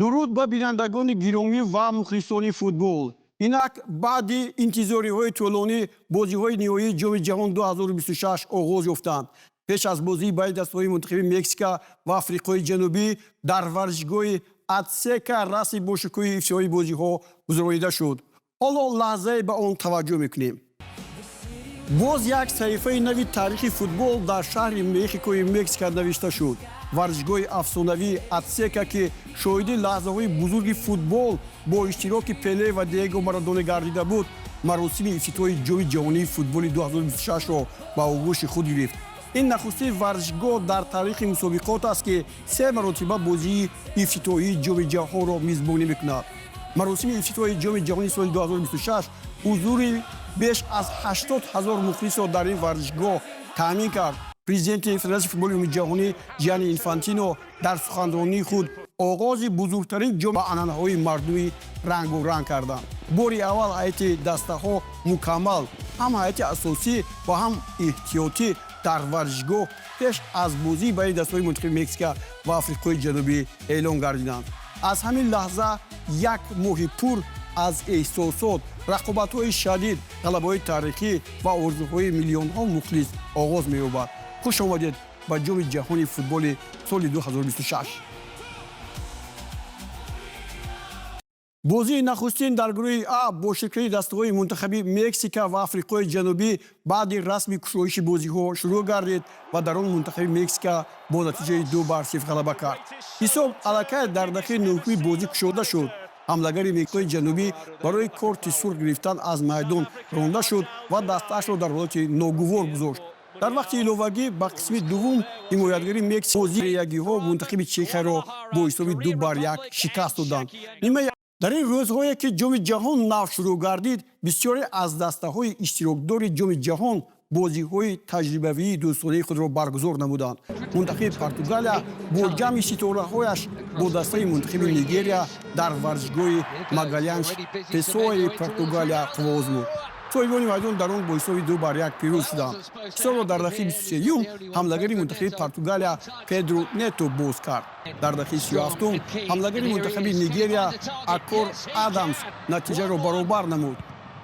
Дуруд ба бинандагони гиромӣ ва мухлисони футбол. Инак, баъди интизориҳои тӯлонӣ бозиҳои ниҳоии Ҷоми ҷаҳон 2026 оғоз ёфтанд. Пеш аз бозии байни дастаҳои мунтахаби Мексика ва Африқои Ҷанубӣ дар варзишгоҳи Ацтека расми бошукӯҳи ифтитоҳии бозиҳо гузаронида шуд. Ҳоло лаҳзае ба он таваҷҷӯҳ мекунем. Боз як саҳифаи нави таърихи футбол дар шаҳри Мехикои Мексика навишта шуд. Варзишгоҳи афсонавии Ацтека, ки шоҳиди лаҳзаҳои бузурги футбол бо иштироки Пеле ва Диего Марадона гардида буд, маросими ифтитоҳи Ҷоми ҷаҳонии футболи 2026-ро ба оғӯши худ гирифт. Ин нахустин варзишгоҳ дар таърихи мусобиқот аст, ки се маротиба бозии ифтитоҳии Ҷоми ҷаҳонро мизбонӣ мекунад. Маросими ифтитоҳи Ҷоми ҷаҳони соли 2026 ҳузури беш аз 80 ҳазор мухлисро дар ин варзишгоҳ таъмин кард. Президенти Федератсияи футболи умумиҷаҳонӣ Ҷиани Инфантино дар суханронии худ оғози бузургтарин ҷом ба анъанаҳои мардумӣ рангу ранг карданд. Бори аввал ҳайати дастаҳо мукаммал, ҳам ҳайати асосӣ ва ҳам эҳтиётӣ, дар варзишгоҳ пеш аз бозии байни дастаҳои мунтахаби Мексика ва Африқои Ҷанубӣ эълон гардиданд. Аз ҳамин лаҳза як моҳи пур аз эҳсосот, рақобатҳои шадид, ғалабаҳои таърихӣ ва орзуҳои миллионҳо мухлис оғоз меёбад. Хуш омадед ба Ҷоми ҷаҳони футболи соли 2026. Бозии нахустин дар гурӯҳи А бо ширкати дастаҳои мунтахаби Мексика ва Африқои Ҷанубӣ баъди расми кушоиши бозиҳо шурӯъ гардид ва дар он мунтахаби Мексика бо натиҷаи 2-0 ғалаба кард. Ҳисоб аллакай дар дақиқаи нӯҳуми бозӣ кушода шуд. Ҳамлагари Мексикои Ҷанубӣ барои корти сурх гирифтан аз майдон ронда шуд ва дастаашро дар ҳолати ногувор гузошт. Дар вақти иловагӣ ба қисми дуввум ҳимоятгари Мексика бозиягиҳо мунтахаби Чехияро бо ҳисоби 2-1 шикаст доданд. Нимаи дар ин рӯзҳое, ки Ҷоми ҷаҳон нав шурӯъ гардид, бисёре аз дастаҳои иштирокдори Ҷоми ҷаҳон бозиҳои таҷрибавии дӯстонаи худро баргузор намуданд. Мунтахаби Португалия бо ҷамъи ситораҳояш бо дастаи мунтахаби Нигерия дар варзишгоҳи Магалянш Песоаи Португалия қувва озмуд. Соҳибони майдон дар он бо ҳисоби 2-1 пирӯз шуданд. Ҳисобро дар дақиқаи 23-юм ҳамлагари мунтахаби Португалия Педру Нето боз кард. Дар дақиқаи 37-ум ҳамлагари мунтахаби Нигерия Акор Адамс натиҷаро баробар намуд.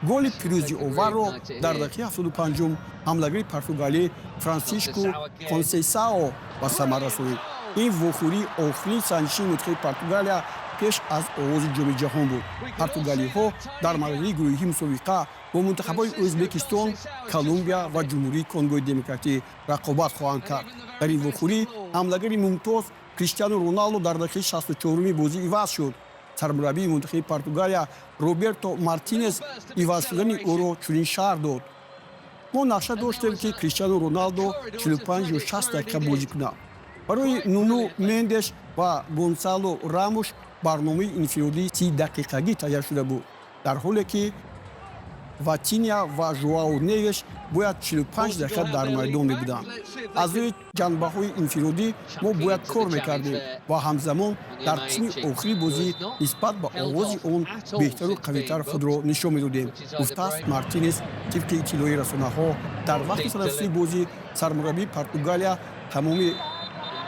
Голи пирӯзиоварро дар дақиқаи 75-ум ҳамлагари португалӣ Франсишку Консейсао ба самар расонид. Ин вохӯрии охирини санҷиши мунтахаби Португалия пеш аз оғози Ҷоми ҷаҳон буд. Португалиҳо дар марҳилаи гурӯҳии мусобиқа бо мунтахабҳои Ӯзбекистон, Колумбия ва Ҷумҳурии Конгои Демократӣ рақобат хоҳанд кард. Дар ин вохӯрӣ ҳамлагари мумтоз Криштиану Роналдо дар дақиқаи 64-уми бозӣ иваз шуд. Сармураббии мунтахаби Португалия Роберто Мартинес иваз шудани ӯро чунин шарҳ дод: «Мо нақша доштем, ки Криштиану Роналдо 45 ё 60 дақиқа бозӣ кунад. Барои Нуну Мендеш ва Гонсало Рамуш барномаи инфиродии 30-дақиқагӣ тайёр шуда буд, дар ҳоле ки Ватиня ва Жоао Невеш бояд 45 дақиқа дар майдон мебуданд. Аз рӯи ҷанбаҳои инфиродӣ мо бояд кор мекардем ва ҳамзамон дар қисми охири бозӣ нисбат ба оғози он беҳтару қавитар худро нишон медодем», гуфтааст Мартинес. Тибқи иттилои расонаҳо, дар вақти танаффуси бозӣ сармураббии Португалия тамоми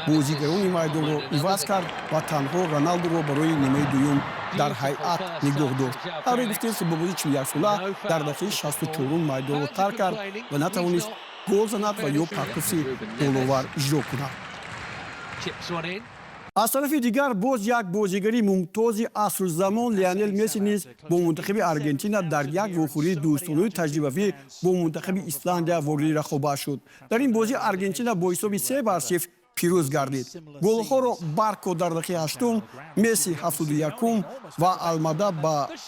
бозигарони майдонро иваз кард ва танҳо Роналдуро барои нимаи дуюм дар ҳайат нигоҳ дошт. Тавре гуфтем, футболбози 41-сола дар дақиқаи 64-ум майдонро тарк кард ва натавонист гол занад ва ё партофи боловар иҷро кунад. Аз тарафи дигар, боз як бозигари мумтози асру замон Лионел Месси низ бо мунтахаби Аргентина дар як вохӯрии дӯстонаи таҷрибавӣ бо мунтахаби Исландия вориди рақобат шуд. Дар ин бозӣ Аргентина бо ҳисоби 3-0 пирӯз гардид. Голҳоро Барко дар дақиқаи ҳаштум, Месси 71-ум ва Алмада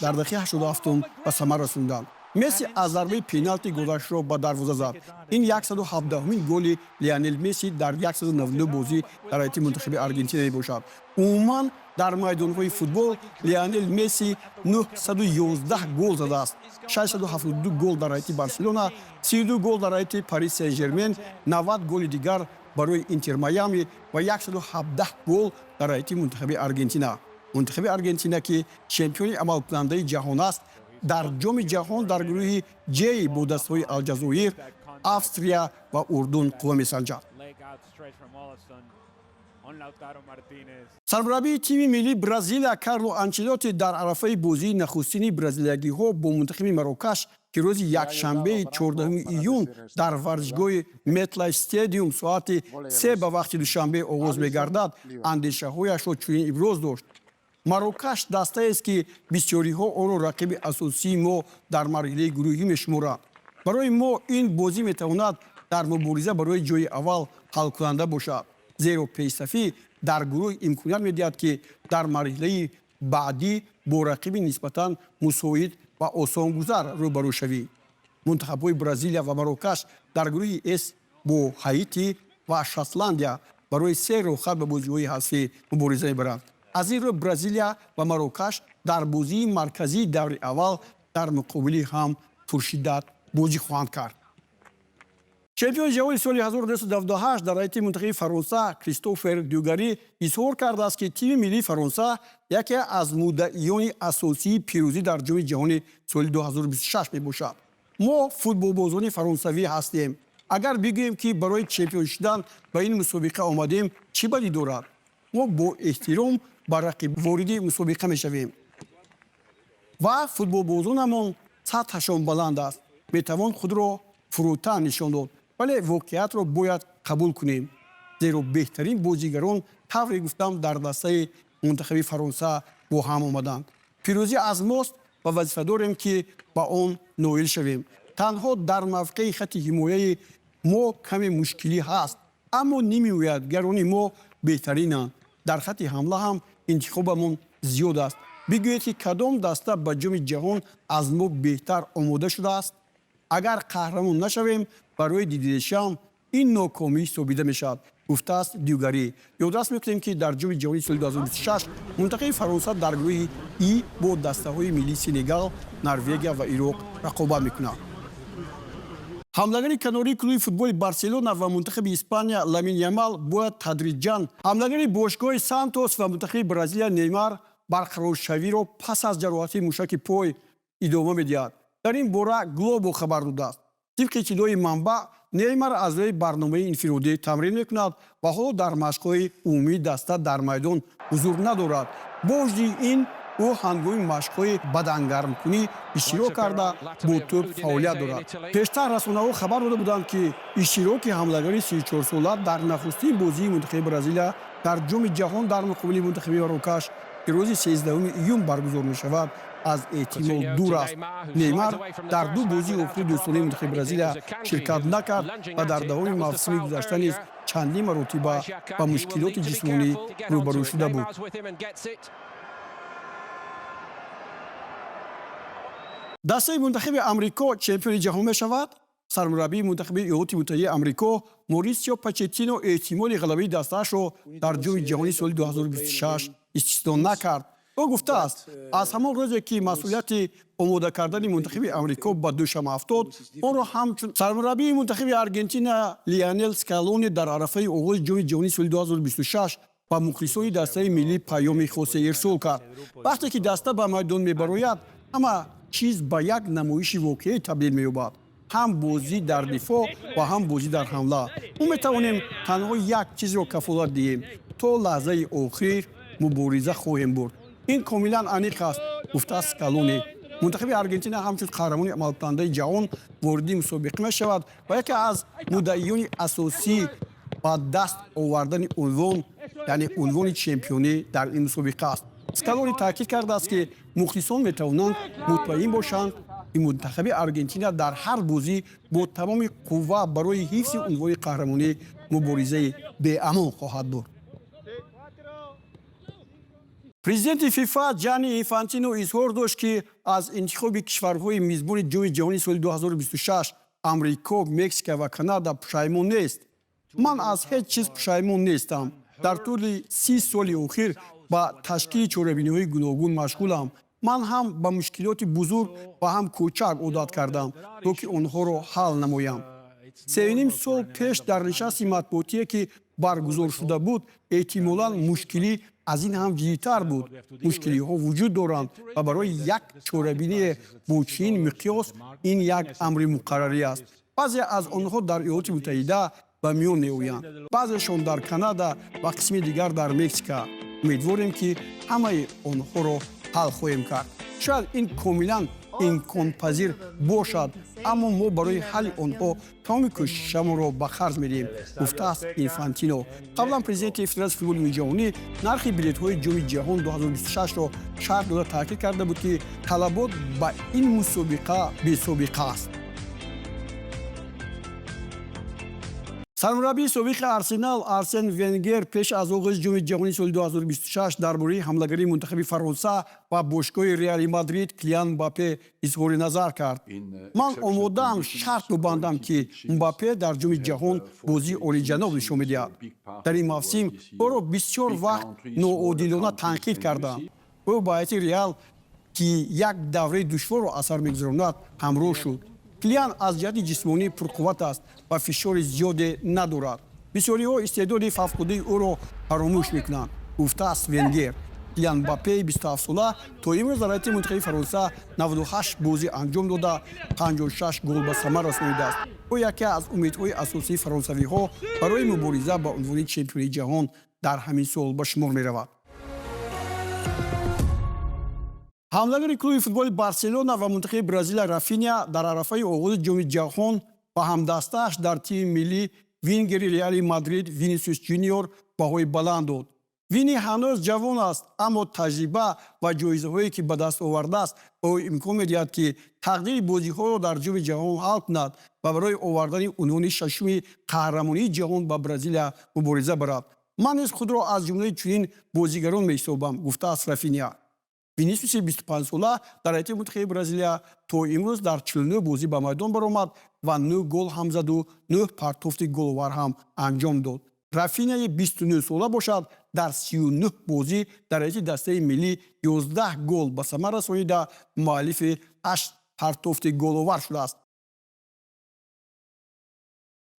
дар дақиқаи 87-ум ба самар расонданд. Месси аз зарбаи пеналти голашро ба дарвоза зад. Ин 117-умин голи Лионел Месси дар 199 бозӣ дар ҳайати мунтахаби Аргентина мебошад. Умуман, дар майдонҳои футбол Лионел Месси 911 гол задааст: 672 гол дар ҳайати Барселона, 32 гол дар ҳайати Парис Сен Жермен, 90 голи дигар барои Интер Майами ва 117 гол дар ҳайати мунтахаби Аргентина. Мунтахаби Аргентина, ки чемпиони амалкунандаи ҷаҳон аст, дар Ҷоми ҷаҳон дар гурӯҳи Ҷей бо дастаҳои Алҷазоир, Австрия ва Урдун қувва месанҷад. Сармураббии тими миллии Бразилия Карло Анчелотти дар арафаи бозии нахустини бразилиягиҳо бо мунтахиби Марокаш, ки рӯзи якшанбеи 14 июн дар варзишгоҳи Метлайф Стедиум соати 3 ба вақти Душанбе оғоз мегардад, андешаҳояшро чунин иброз дошт: Марокаш дастаест, ки бисёриҳо онро рақиби асосии мо дар марҳилаи гурӯҳӣ мешуморанд. Барои мо ин бозӣ метавонад дар мубориза барои ҷои аввал ҳалкунанда бошад, зеро пешсафӣ дар гурӯҳ имконият медиҳад, ки дар марҳилаи баъдӣ бо рақиби нисбатан мусоид ва осонгузар рӯбарӯ шавӣ. Мунтахабҳои Бразилия ва Марокаш дар гурӯҳи С бо Ҳаити ва Шотландия барои се роҳхат ба бозиҳои ҳазфӣ мубориза мебаранд. Аз ин рӯ Бразилия ва Марокаш дар бозии марказии даври аввал дар муқобили ҳам пуршиддат бозӣ хоҳанд кард. Чемпиони ҷаҳони соли 1998 дар ҳайати мунтахаби Фаронса Кристофер Дюгарри изҳор кардааст, ки тими миллии Фаронса яке аз муддаиёни асосии пирӯзӣ дар Ҷоми ҷаҳони соли 2026 мебошад. Мо футболбозони фаронсавӣ ҳастем. Агар бигӯем, ки барои чемпион шудан ба ин мусобиқа омадем, чӣ бадӣ дорад? Мо бо эҳтиром ба рақиб вориди мусобиқа мешавем ва футболбозонамон сатҳашон баланд аст. Метавон худро фурӯтан нишон дод, вале воқеиятро бояд қабул кунем, зеро беҳтарин бозигарон, тавре гуфтам, дар дастаи мунтахаби Фаронса бо ҳам омаданд. Пирӯзӣ аз мост ва вазифа дорем, ки ба он ноил шавем. Танҳо дар мавқеи хатти ҳимояи мо каме мушкилӣ ҳаст, аммо нимҳимоятгарони мо беҳтаринанд. Дар хатти ҳамла ҳам интихобамон зиёд аст. Бигӯед, ки кадом даста ба Ҷоми ҷаҳон аз мо беҳтар омода шудааст? Агар қаҳрамон нашавем, барои Дидье Дешам ин нокомӣ ҳисобида мешавад, гуфтааст Дюгарри. Ёдрас мекунем, ки дар Ҷоми ҷаҳонии соли 2026 мунтахаби Фаронса дар гурӯҳи И бо дастаҳои миллии Сенегал, Норвегия ва Ироқ рақобат мекунад. Ҳамлагари канории клуби футболи Барселона ва мунтахаби Испания Ламин Ямал бояд тадриҷан ҳамлагари бошгоҳи Сантос ва мунтахаби Бразилия Неймар барқароршавиро пас аз ҷароҳати мушаки пой идома медиҳад. Дар ин бора Глобо хабар додааст. Тибқи иттилои манбаъ, Неймар аз рӯи барномаи инфиродӣ тамрин мекунад ва ҳоло дар машқҳои умумии даста дар майдон ҳузур надорад. Бо вуҷуди ин, ӯ ҳангоми машқҳои бадангармкунӣ иштирок карда, бо тӯб фаъолият дорад. Пештар расонаҳо хабар дода буданд, ки иштироки ҳамлагари 34сола дар нахустин бозии мунтахаби Бразилия дар Ҷоми ҷаҳон дар муқобили мунтахаби Марокаш, ки рӯзи 13 июн баргузор мешавад, аз эҳтимол дур аст. Неймар дар ду бозии охири дӯстонаи мунтахаби Бразилия ширкат накард ва дар давоми мавсими гузашта низ чандин маротиба ба мушкилоти ҷисмонӣ рӯбарӯ шуда буд. Дастаи мунтахаби Амрико чемпиони ҷаҳон мешавад. Сармураббии мунтахаби Иёлоти Муттаҳидаи Амрико Морисио Почеттино эҳтимоли ғалабаи дастаашро дар Ҷоми ҷаҳонии соли 2026 истисно накард. Ӯ гуфтааст: аз ҳамон рӯзе, ки масъулияти омода кардани мунтахаби Амрико ба дӯшам афтод, онро ҳамчун сармураббии мунтахаби Аргентина Лионел Скалони дар арафаи оғози Ҷоми ҷаҳонии соли 2026 ба мухлисони дастаи миллӣ паёми хосе ирсол кард: вақте ки даста ба майдон мебарояд, ҳама чиз ба як намоиши воқеӣ табдил меёбад, ҳам бозӣ дар дифоъ ва ҳам бозӣ дар ҳамла. Мо метавонем танҳо як чизро кафолат диҳем: то лаҳзаи охир мубориза хоҳем бурд. Ин комилан аниқ аст, гуфтааст Скалони. Мунтахаби Аргентина ҳамчун қаҳрамони амалкунандаи ҷаҳон вориди мусобиқа мешавад ва яке аз муддаиёни асосӣ ба даст овардани унвон, яъне унвони чемпионӣ дар ин мусобиқа аст. Скалони таъкид кардааст, ки мухлисон метавонанд мутмаин бошанд, ки мунтахаби Аргентина дар ҳар бозӣ бо тамоми қувва барои ҳифзи унвони қаҳрамонӣ муборизаи беамон хоҳад бурд. Президенти ФИФА Ҷани Инфантино изҳор дошт, ки аз интихоби кишварҳои мизбони Ҷоми ҷаҳонии соли 2026, Амрико, Мексика ва Канада, пушаймон нест. Ман аз ҳеҷ чиз пушаймон нестам. Дар тӯли 30 соли охир ба ташкили чорабиниҳои гуногун машғулам. Ман ҳам ба мушкилоти бузург ва ҳам кӯчак одат кардам, то ки онҳоро ҳал намоям. 3,5 сол пеш дар нишасти матбуотие, ки баргузор шуда буд, эҳтимолан мушкилӣ аз ин ҳам ҷиддитар буд. Мушкилиҳо вуҷуд доранд ва барои як чорабиние бо чунин миқёс ин як амри муқаррарӣ аст. Баъзе аз онҳо дар Иёлоти Муттаҳида, ба миён меоянд, баъзешон дар Канада ва қисми дигар дар Мексика. Умедворем, ки ҳамаи онҳоро ҳал хоҳем кард. Шояд ин комилан имконпазир бошад, аммо мо барои ҳалли онҳо тамоми кӯшишамонро ба харҷ медиҳем, гуфтааст Инфантино. Қаблан президенти Федератсияи футболи ҷаҳонӣ нархи билетҳои Ҷоми ҷаҳон 2026-ро шарҳ дода, таъкид карда буд, ки талабот ба ин мусобиқа бесобиқа аст. Сармураббии собиқи Арсенал Арсен Венгер пеш аз оғози Ҷоми ҷаҳонии соли 2026 дар бораи ҳамлагарии мунтахаби Фаронса ва бошгоҳи Реали Мадрид Килиан Мбаппе изҳори назар кард. Ман омодаам шарт бубандам, ки Мбаппе дар Ҷоми ҷаҳон бозии олиҷаноб нишон медиҳад. Дар ин мавсим ӯро бисёр вақт ноодилона танқид кардам. Ӯ ба ҳайати Реал, ки як давраи душворро аз сар мегузаронад, ҳамроҳ шуд. Килиан аз ҷиҳати ҷисмонӣ пурқувват аст ва фишори зиёде надорад. Бисёриҳо истеъдоди фавқулодаи ӯро фаромӯш мекунанд, гуфтааст Венгер. Килиан Мбаппеи 27-сола то имрӯз дар ҳайати мунтахаби Фаронса 98 бозӣ анҷом дода, 56 гол ба самар расонидааст. Ӯ яке аз умедҳои асосии фаронсавиҳо барои мубориза ба унвони чемпиони ҷаҳон дар ҳамин сол ба шумор меравад. Ҳамлагари клуби футболи Барселона ва мунтахаби Бразилия Рафиня дар арафаи оғози Ҷоми ҷаҳон ба ҳамдастааш дар тими миллӣ, вингери Реали Мадрид Винисиус Ҷуниор баҳои баланд дод. Вини ҳанӯз ҷавон аст, аммо таҷриба ва ҷоизаҳое, ки ба даст овардааст, ба ӯ имкон медиҳад, ки тақдири бозиҳоро дар Ҷоми ҷаҳон ҳал кунад ва барои овардани унвони шашуми қаҳрамонии ҷаҳон ба Бразилия мубориза барад. Ман низ худро аз ҷумлаи чунин бозигарон меҳисобам, гуфтааст Рафиня. Винисиуси 25-сола дар ҳайати мунтахаби Бразилия то имрӯз дар 49 бозӣ ба майдон баромад ва 9 гол ҳам заду 9 партофти головар ҳам анҷом дод. Рафиняи 29-сола бошад, дар 39 бозӣ дар ҳайати дастаи миллӣ 11 гол ба самар расонида, муаллифи 8 партофти головар шудааст.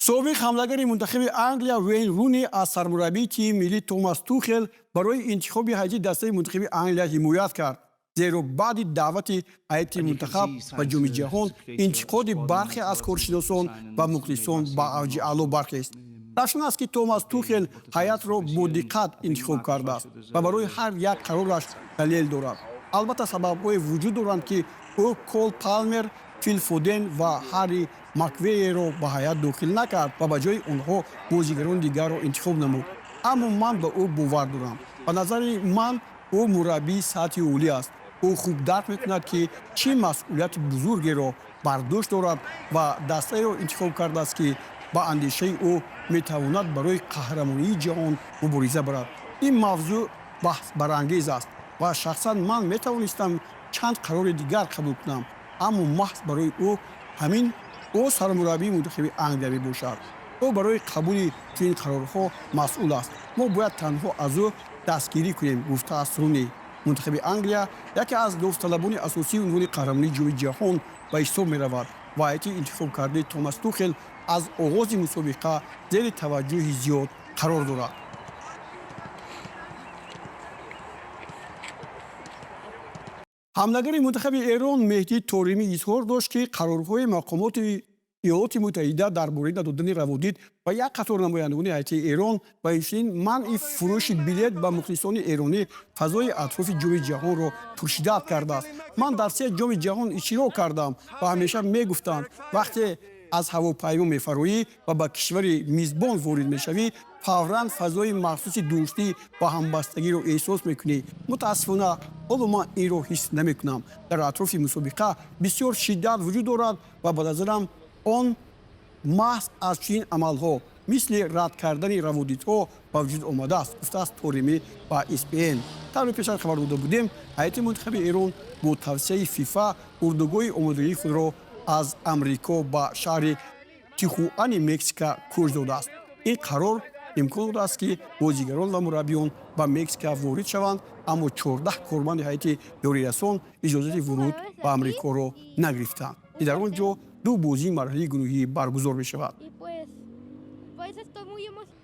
Собиқ ҳамлагари мунтахаби Англия Вейн Руни аз сармураббии тими миллӣ Томас Тухел барои интихоби ҳайати дастаи мунтахаби Англия ҳимоят кард, зеро баъди даъвати ҳайати мунтахаб ба Ҷоми ҷаҳон интиқоди бархе аз коршиносон ва мухлисон ба авҷи аъло бархест. Равшан аст, ки Томас Тухел ҳайатро бо диққат интихоб кардааст ва барои ҳар як қарораш далел дорад. Албатта, сабабҳое вуҷуд доранд, ки ӯ Кол Палмер, Фил Фоден ва Ҳарри Маквееро ба ҳайат дохил накард ва ба ҷои онҳо бозигарони дигарро интихоб намуд, аммо ман ба ӯ бовар дорам. Ба назари ман, ӯ мураббии сатҳи олӣ аст. Ӯ хуб дарк мекунад, ки чӣ масъулияти бузургеро бар дӯш дорад ва дастаеро интихоб кардааст, ки ба андешаи ӯ метавонад барои қаҳрамонии ҷаҳон мубориза барад. Ин мавзӯъ баҳсбарангез аст ва шахсан ман метавонистам чанд қарори дигар қабул кунам, аммо маҳз барои ӯ ҳамин ӯ сармураббии мунтахаби Англия мебошад. Ӯ барои қабули чунин қарорҳо масъул аст. Мо бояд танҳо аз ӯ дастгирӣ кунем, гуфтааст Руни. Мунтахаби Англия яке аз довталабони асосии унвони қаҳрамонии Ҷоми ҷаҳон ба ҳисоб меравад ва ҳайати интихобкардаи Томас Тухел аз оғози мусобиқа зери таваҷҷӯҳи зиёд қарор дорад. Ҳамлагари мунтахаби Эрон Меҳдӣ Торимӣ изҳор дошт, ки қарорҳои мақомоти Иёлоти Муттаҳида дар бораи надодани раводид ба як қатор намояндагони ҳайати Эрон ва инчунин манъи фурӯши билет ба мухлисони эронӣ фазои атрофи Ҷоми ҷаҳонро пуршиддат кардааст. Ман дар се Ҷоми ҷаҳон иштирок кардам ва ҳамеша мегуфтанд, вақте аз ҳавопаймо мефароӣ ва ба кишвари мизбон ворид мешавӣ, фавран фазои махсуси дӯстӣ ва ҳамбастагиро эҳсос мекунӣ. Мутаассифона, ҳоло ман инро ҳис намекунам. Дар атрофи мусобиқа бисёр шиддат вуҷуд дорад ва ба назарам, он маҳз аз чунин амалҳо, мисли рад кардани раводидҳо, ба вуҷуд омадааст, гуфтааст Торимӣ ба СПН. Тавре пештар хабар дода будем, ҳайати мунтахаби Эрон бо тавсияи ФИФА урдугоҳи омодагии худро аз Амрико ба шаҳри Тихуани Мексика кӯч додааст. Ин қарор имкон додааст, ки бозигарон ва мураббиён ба Мексика ворид шаванд, аммо 14 корманди ҳайати ёрирасон иҷозати вуруд ба Амрикоро нагирифтанд, ки дар он ҷо ду бозии марҳилаи гурӯҳӣ баргузор мешавад. Y pues estoy muy emocionada.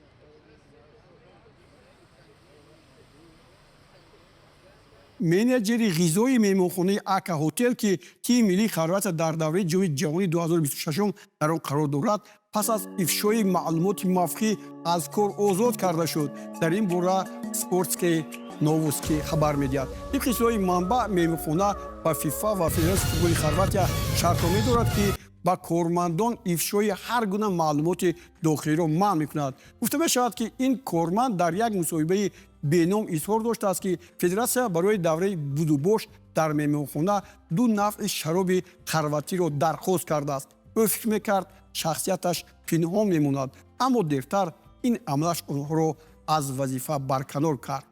Менеҷери ғизои меҳмонхонаи Ака Хотел, ки тими миллии Хорватия дар давраи Ҷоми ҷаҳони 2026 дар он қарор дорад, пас Пас аз ифшои маълумоти мавқӣ аз кор озод карда шуд. Дар ин бора «Спортские новости» хабар медиҳад. Тибқи иттилои манбаъ, меҳмонхона ба ФИФА ва Федератсияи футболи Хорватия шартномае дорад, ки ба кормандон ифшои ҳар гуна маълумоти дохилиро манъ мекунад. Гуфта мешавад, ки ин корманд дар як мусоҳибаи беном изҳор доштааст, ки федератсия барои давраи будубош дар меҳмонхона ду навъи шароби хорватиро дархост кардааст. Ӯ фикр мекард, шахсияташ пинҳон мемонад, аммо дертар ин амалаш онҳоро аз вазифа барканор кард.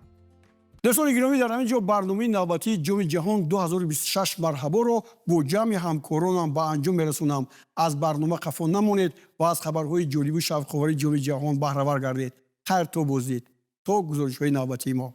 Дӯстони гиромӣ, дар ҳамин ҷо барномаи навбатии Ҷоми ҷаҳон 2026 марҳаборо бо ҷамъи ҳамкоронам ба анҷом мерасонам. Аз барнома қафо намонед ва аз хабарҳои ҷолибу шавқовари Ҷоми ҷаҳон баҳравар гардед. Хайр, то боздид, то гузоришҳои навбатии мо.